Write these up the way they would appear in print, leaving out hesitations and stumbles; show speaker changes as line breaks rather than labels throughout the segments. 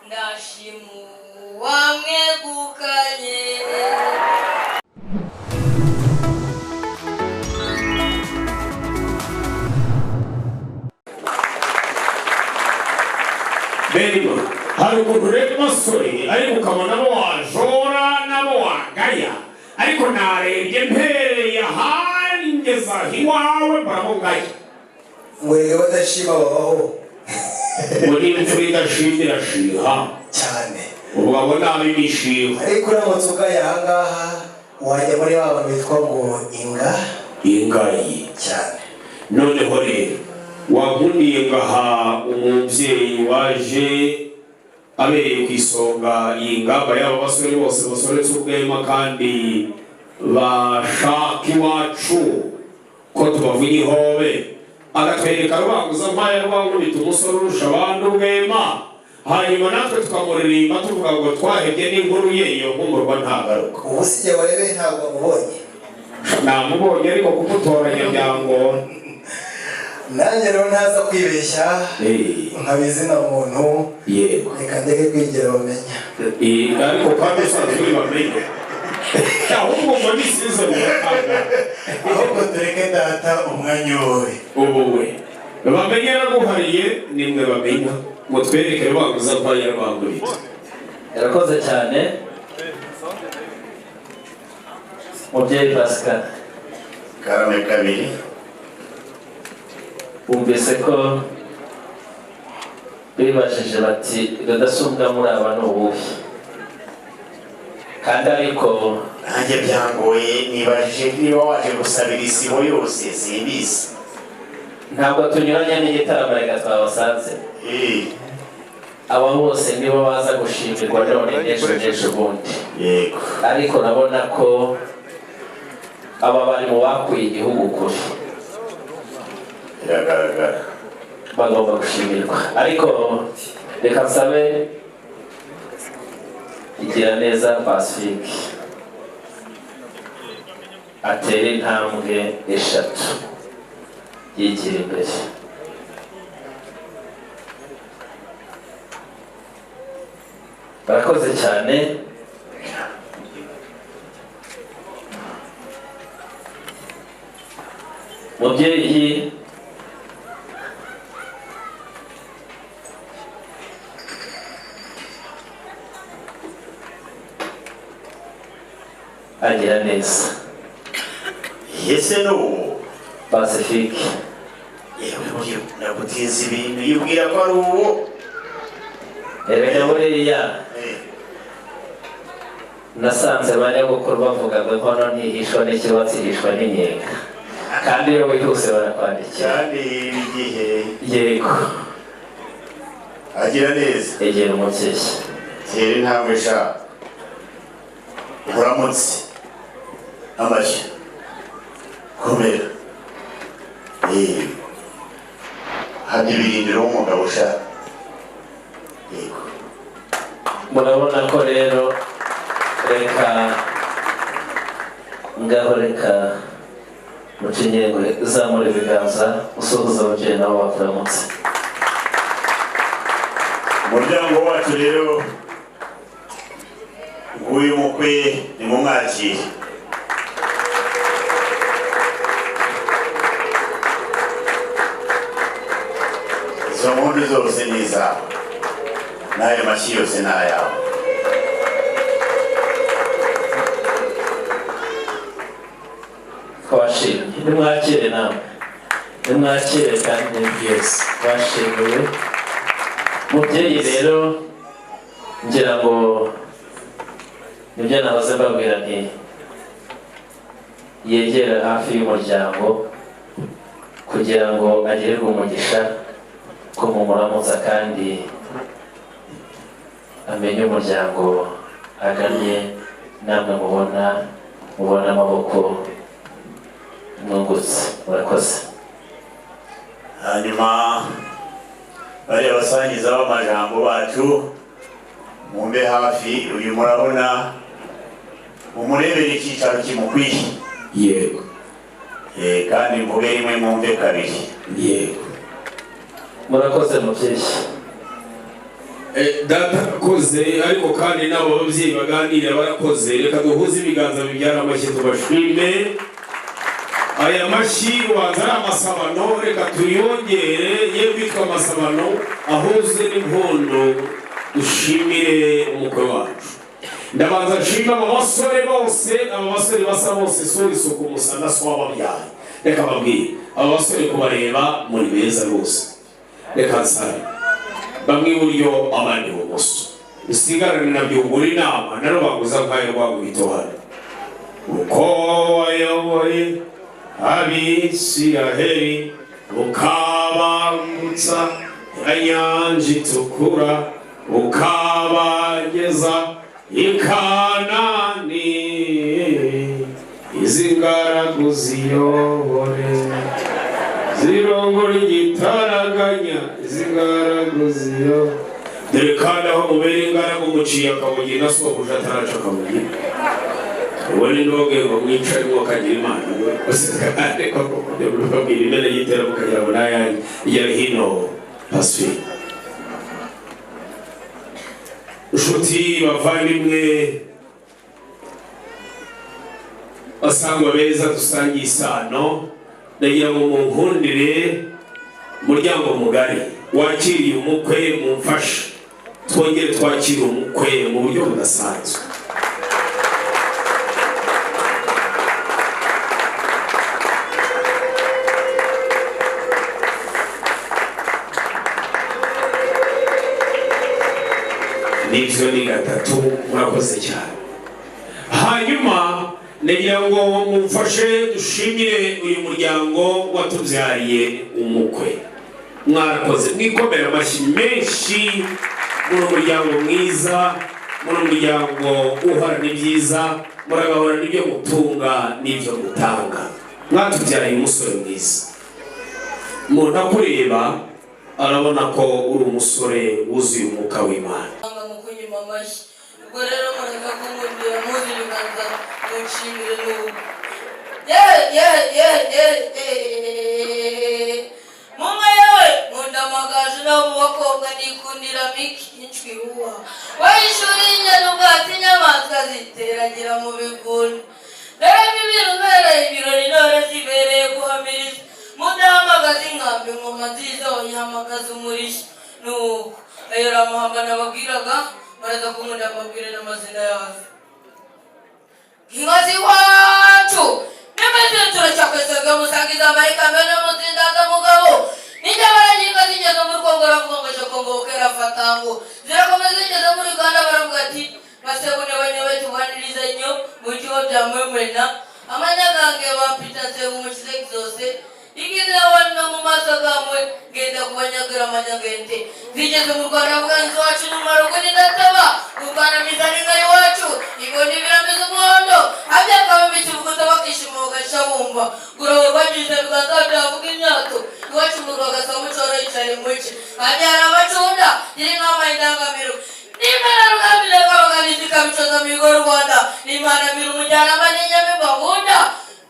Ndashima uwamwegukanye.
Benima, hari ukuntu ureba basore ariko ukabona abo wajora n'abo wagaya, ariko narebye mpereye ahandi ngeza iwawe mbona ngaya.
Ngo erega badashima babaho.
Ngo n'imfura idashima irashiha.
Cyane.
Ubu babona ab'imishiha.
Ariko uramutse ugaye ahangaha wajya muri ba bantu bitwa ngo inga.
Ingayi.
Cyane.
Noneho rero wankundiye ngaha umubyeyi waje abereye ku isonga iyi ngamba y'aba basore bose basoretse ubwema kandi bashaka iwacu ko tubavunya ihobe, agatwereka Rubanguza mpaya Rwankubita umusore urusha abandi ubwema, hanyuma natwe tukamuririmba tuvuga ngo twahebye n'inkuru ye, iyo nkumurwa ntagaruka.
Ubu si jye warebeye, ntabwo wamubonye.
Namubonye ariko kumutoranya byangora.
Nanjye rero ntaza kwibeshya nkaba izina muntu.
Yego.
Reka ndeke kwigira bamenya.
Ariko kandi usanzwe bamenya, ahubwo ngo nisize mu mutanga.
Ahubwo tureke data umwanya wowe.
Ubu we bamenya yaraguhariye, nimwe bamenya mutwereke Rubanguza mpaya Rwankubita.
Yarakoze cyane mubyeyi Pascal.
Karame kabiri.
Bumvise ko bibajije bati Rudasumbwa muri aba ni uwuhe? Kandi ariko
nanjye byangoye, nibajije niba waje gusabira isibo yose, simbizi.
Ntabwo tunyuranye n'igitaramo, reka twabasanze. Aba bose nibo baza gushimirwa none n'ejo n'ejo bundi.
Yego.
Ariko urabona ko aba bari mu bakuye igihugu kure.
Biragaragara.
Bagomba gushimirwa. Ariko reka nsabe Igiraneza Pacifique atere intambwe 3 yigira imbere. Barakoze cyane. Mubyeyi agira neza.
Ese n'ubu
Pacifique.
Yewe, nagutiza ibintu yibwira ko ari uwo.
Erega buriya nasanze ba nyogokuru bavuga ngo inkono ntihishwa n'ikibatsi ihishwa n'inyenga, kandi iyo wihuse barakwandikira.
Kandi igihe.
Yego.
Agira neza.
Egera umubyeyi.
Tera intambwe sha. Uramutse. Amashyi. Komera. Habya ibirindiro w'umugabo sha. Yego.
Murabona ko rero reka ngaho reka mucinyengwe uzamura ibiganza usuhuza ababyeyi nabo bakuramutse.
Umuryango wacu rero nguyu mukwe nimumwakire. Izo mpundu zose ni izawe n'ayo mashyi yose ni ayawe.
Twashimye, nimwakire namwe, nimwakire kandi
Yes.
bashimiwe. Mubyeyi rero ngira ngo nibyo nahoze mbabwira nti yegere hafi y'umuryango kugira ngo agirirwe umugisha ko mumuramutsa kandi amenye umuryango agannye, namwe mubona amaboko mwungutse. Murakoze.
Hanyuma bariya basangiza b'amajambo bacu mumbe hafi, uyu murabona umurebere icyicaro kimukwiye.
Yego.
Kandi mvuge rimwe mwumve kabiri.
Yego.
Murakoze mubyeyi.
Data arakoze, ariko kandi n'abo babyeyi baganira barakoze. Reka duhuze ibiganza bibyara amashyi tubashime. Aya mashyi waza ari amasabano, reka tuyongere ye kwitwa amasabano, ahuze n'impundu, dushimire umukwe wacu. Ndabanza nshima aba basore bose, aba basore basa bose, sura isuku musana so wababyaye. Reka babwire aba basore kubareba muri beza rwose. Reka nsabe bamwe iburyo abandi ibumoso, usigarane na byungura inama na Rubanguza nkayo rwagwitohana uko wayoboye Abisiraheli ukabambutsa inyanja itukura ukabageza i Kanani, izi ngaragu ziyobore zirongora igitaraganya, izi ngaragu ziyobore. Dore kandi aho mubera ingaragu muciye akabuye na sobuja ataraca akabuye. Ubu ni ndoge ngo mwicare mukagira Imana babwira imena y'itera mukagira ngo n'ayanjye ijya hino pasifike. Inshuti bavandimwe basangwa beza dusangiye isano, ndagira ngo munkundire umuryango mugari wakiriye umukwe, mumfashe twongere twakire umukwe mu buryo budasanzwe. Nibyo ni gatatu, murakoze cyane. Hanyuma ndagira ngo mumfashe dushimire uyu muryango watubyariye umukwe. Mwarakoze, mwikomera amashyi menshi. Muri umuryango mwiza, muri umuryango uhorana ibyiza, muragahorana ibyo mutunga n'ibyo mutanga. Mwatubyariye umusore mwiza, umuntu akureba arabona ko uri umusore wuzuye umwuka w'Imana.
Ubwo rero mureka kumwumvira muzi ibiganza munshimire n'ubu. Mama yewe nkunda amagaju n'abo mu bakobwa nikundira miki inshwi huha wayishuri inyana ubwatsi inyamaswa ziteragira mu bigunda. Rero ibintu ubereye ibirori intore zibereye guhamiriza. Mudahamagaza inkambi ingoma nziza wayihamagaza umurishyo. Nuko ayo ramuhamba nababwiraga baraza kunkunda mbabwire n'amazina yazo. Inka z'iwacu n'imeze turacyakwesega musangiza amarika mbene muzindaza mugabo. Nijya baranginga zigeze muri Kongo baravuga ngo je Kongo bukera fatango. Zirakomeza zigeze muri Uganda baravuga ati basebune banyobe tubaniriza inyo mu kigo bya Mwemwena. Amanyagange bapita nsebu mushize zose. Igize abantu mu maso gamwe ngenda kubanyagira amanyagente. Zigeze mu Rwanda bavuga ngo iwacu ni marugo ni ndataba. Rwanda mizani nka iwacu ibona ibiramizo umuhondo. Abyakaba bikivuguta bakishima bagasha bumva. Guraho rwagize biganza byavuga imyato. Iwacu mu Rwanda mucoro yicaye muke. Abyara abacunda iri nk'ama indangamiro. Nimara rugambire rwabaganizi kabicoza mihigo y'u Rwanda. Nimana mira umujyanama n'inyamibwa nkunda.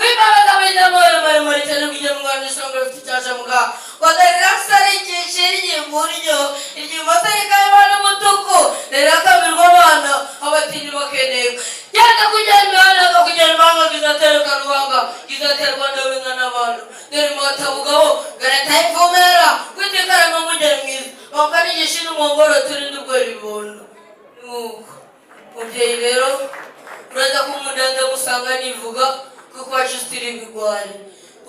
Wimbabaza amahoro maremare cyane kujya mu Rwanda ishongora ufite icyasha muga. Wadarira iburyo iry'ibumoso rikaba n'umutuku rirakamirwa abana abatindi bakeneye. Yenda kujyana imihanda kujyana imahanga kizatereka ruhanga kizaterwa ndabinga n'abantu. Dore mwatabugabo garata imvumera kwitikara n'umugeni mwiza bakanigisha n'umwongoro turinde ubwo ribondo. Nuko mubyeyi rero uraza kumundanda gusanga nivuga kuko wacu stiri bigwari.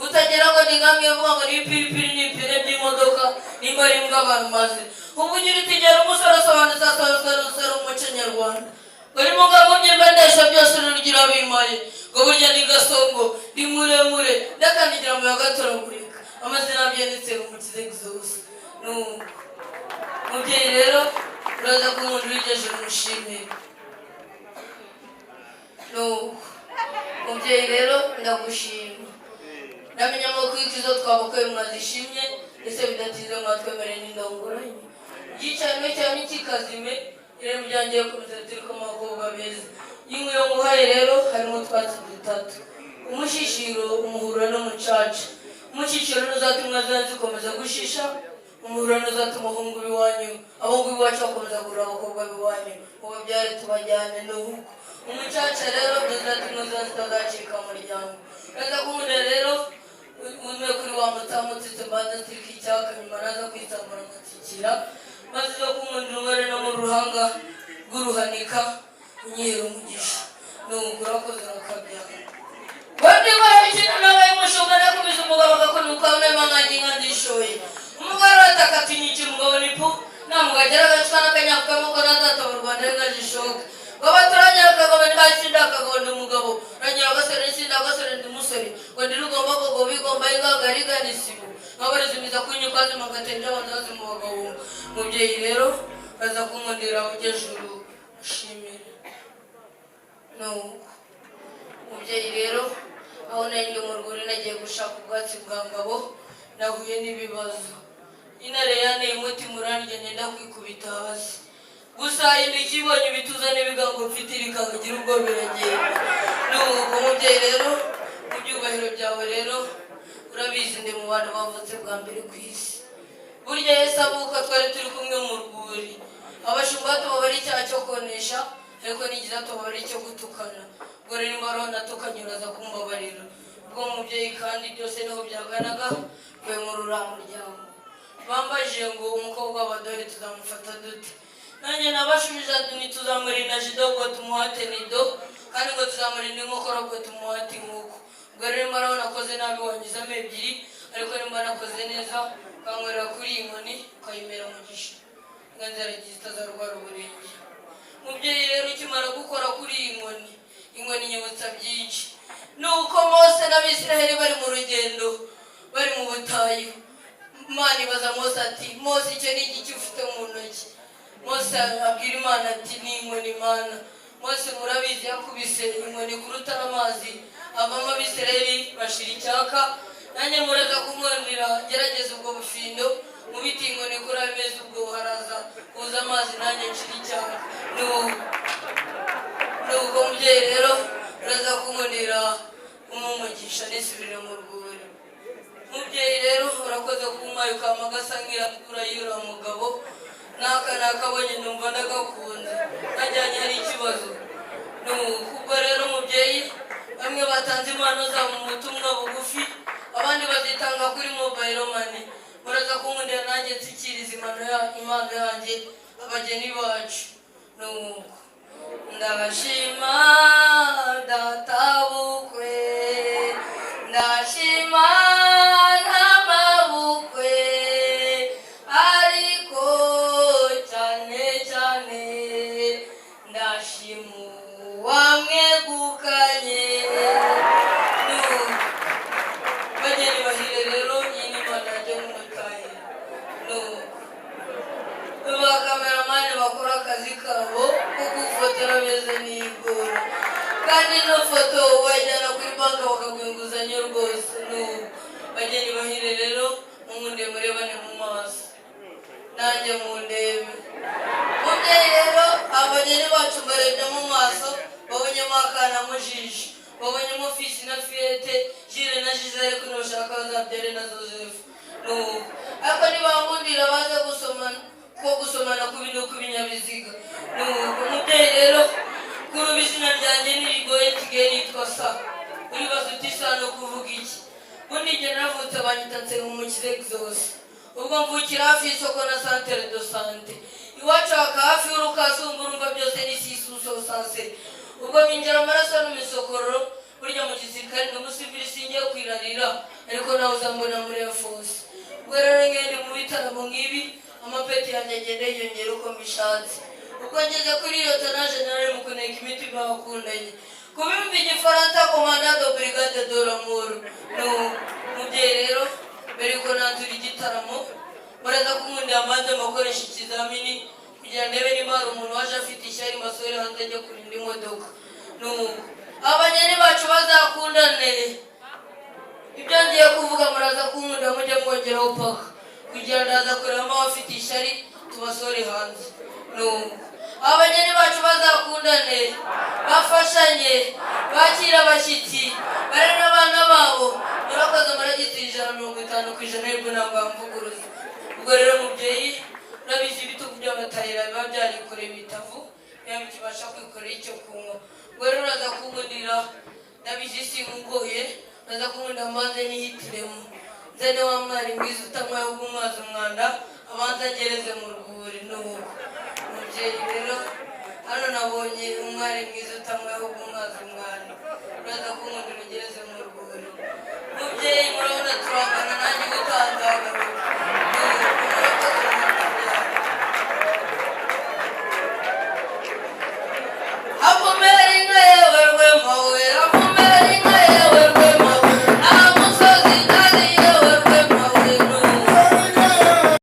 Utagira ngo ni nkamwe mvuga ngo ni ipiripiri ni ipine by'imodoka nimba ari imbwa abantu maze. Ubugira utigera umusore asobanutse asobanutse umuco nyarwanda. Ngo ni mugabo mbyimba byose rugira bimare. Ngo burya ni gasongo ni muremure ndakandigira mu yagatoragurika. Amazina byanditse mu mukize zose. Nuko mubyeyi rero uraza kunkunda urigeje umushimire. Nuko mubyeyi rero ndagushima. Ndamenya ngo kwikizo twabakoye mwazishimye ndetse bidatinze mwatwemereye n'indongoranye. Yicanwe cyane kikazime irembo ryangiye komeza turi ko abakobwa beza. Inkwi yo nguhaye rero harimo utwatsi dutatu. Umushishiro, umuhuro n'umucaca. Umushishiro n'uzatumwa zikomeza gushisha, Umuhurano uzatuma abahungu b'iwanyu, abahungu b'iwacu bakomeza guhura abakobwa b'iwanyu, ubabyare tubajyane n'uko. Umucaca rero tuzatuma zitazacika mu muryango. Uraza kunkundira rero umwe kuri wa mutamu tsitse mbanza ntsirika icyaka nyuma naza kwitsamura nkatsikira, maze uza kunkundira umwere no mu ruhanga rw'uruhanika unyihera umugisha. Nuko urakoze urakabyara. Wandi barabikina nabaye umushumba nakubise umugabo agakunuka amema nkanjye inka ndishoye. Umugore arataka ati nyica umugabo ni pu namugagera agacuka n'akanyafu kamwe ko nazataba u Rwanda inka zishoka. Ngo baturanye akagabo ntasinda akagonda umugabo ranyura agasore nsinda agasore ndi umusore ngo ndi rugomba gogo bigomba ingagariga n'isibo nkabarizimiza kunyuka zimagatenda abanzazi mu bagabo. Mubyeyi rero baza kunkundira ujejuru ushimire. Nuko mubyeyi rero aho nari ndi mu rwuri nagiye gushaka ubwatsi bwa ngabo nahuye n'ibibazo. Intare yanteye umutima urandya ngenda kwikubita hasi. Gusa intoki ibonye ibituza n'ibigango mfite irikagira ubwo biragenda. Nuko mubyeyi rero mu byubahiro byawe rero urabizi ndi mu bantu bavutse bwa mbere ku isi. Burya Yesu avuka twari turi kumwe mu rwuri. Abashumba tubabara icyaha cyo konesha ariko nigiza tubabara icyo gutukana. Ubwo rero nimba roho natukanye uraza kumbabarira. Ubwo mubyeyi kandi byose niho byaganaga mvuye muri uriya muryango. Bambajije ngo umukobwa w'abadore tuzamufata dute? Nanjye nabashubije ati ntituzamurinda jido ngo tumuhate nido, kandi ngo tuzamurinda inkokora ngo tumuhate inkoko. Ubwo rero nimba roho nakoze nabi wanyuzamo ebyiri, ariko nimba nakoze neza ukankorera kuri iyi nkoni ukayimera umugisha. Inka nzaragize itazarwara uburenge. Mubyeyi rero ukimara gukora kuri iyi nkoni, inkoni inyibutsa byinshi. Nuko Mose n'Abisiraheli bari mu rugendo, bari mu butayu. Imana ibaza Mose ati Mose icyo ni igiki ufite mu ntoki? Mose abwira Imana ati ni inkoni Imana. Mose murabizi yakubise inkoni ku rutare amazi avamo Abisiraheli bashira icyaka. Nanjye muraza kunkundira gerageza ubwo bufindo mubiti inkoni kuri ameza ubwo haraza kuza amazi nanjye nshira icyaka. Nuko mubyeyi rero uraza kunkundira umumugisha nisubirire mu rwuri. Mubyeyi rero urakoze kumpaye ukampa agasa nk'irakura y'uriya mugabo n'aka nakabonye numva ndagakunze najyanye hari ikibazo. Nuko rero mubyeyi bamwe batanze impano zabo mu butumwa bugufi abandi bazitanga kuri mobile money. Muraza kunkundira nanjye nsikiriza impano yanjye abageni bacu. Nuko ndabashima databukwe, ndashima ntamabukwe, ariko cyane cyane ndashima uwamwegukanye. Bageni bahire rero iyi ni impano yanjye nk'umutahira. Nuko ba kameramani bakora akazi kabo ko gufotora beza n'igora, kandi ino foto wayijyana kuri banki bakaguha inguzanyo rwose. Nuko bageni bahire rero munkunde murebane mu maso nanjye mundebe. Mubyeyi rero abageni bacu mbarebye mu maso babonyemo akana mu jisho, babonyemo fisi na fiyete, jire na jize ariko ntibashaka bazabyare na Joseph. Nuko ariko nibankundira baze gusomana ko gusomana ku bintu ku binyabiziga. Nuko mubyeyi rero kuri ubu izina ryanjye ntirigoye nsigaye nitwa Sa. Uribaza uti Sa no kuvuga iki? Ubundi njye navutse banyita Nsengumukiza Exauce. Ubwo mvukira hafi y'isoko na centre de santé. Iwacu haka hafi y'urukasumbu urumva byose ni sisuso sanse. Ubwo binjira amaraso n'imisokororo burya mu gisirikare ndi umusivili singiye kwirarira ariko nawe uzambona muri Air Force. Ubwo rero ngende mu bitaramo nk'ibi amapeti yanjye agenda yiyongera uko mbishatse. Ubwo ngeze kuri iyo tonaje nari mu kuneka imitima y'abakundanye. Kubimva igifaransa commandant de brigade de l'amour. Mubyeyi rero mbere yuko nanzura igitaramo muraza kunkundira mbanze mbakoresha ikizamini kugira ndebe niba hari umuntu waje afite ishyari masore hanze ajya kurinda imodoka. Nuko abageni bacu bazakundane. Ibyo ngiye kuvuga muraza kunkunda mujye mwongeraho paka kugira ndaza kurebamo abafite ishyari tubasore hanze. Nuko abageni bacu bazakundane, bafashanye, bakira abashyitsi, barera abana babo. Murakoze muragize 150% ariko ntabwo bamvuguruza. Ubwo rero mubyeyi, urabizi ibitugu by'amatahira biba byarikoreye imitavu, biba bikibasha kwikorera icyo kunywa. Ubwo rero uraza kunkundira, ndabizi sinkugoye, uraza kunkundira mbanze nihitiremo, nzane wa mwari mwiza utanywa ahubwo umwaza umwanda, abanza agereze mu rwuri. N'ubu mubyeyi rero hano nabonye umwari mwiza utanywa ahubwo umwaza umwanda.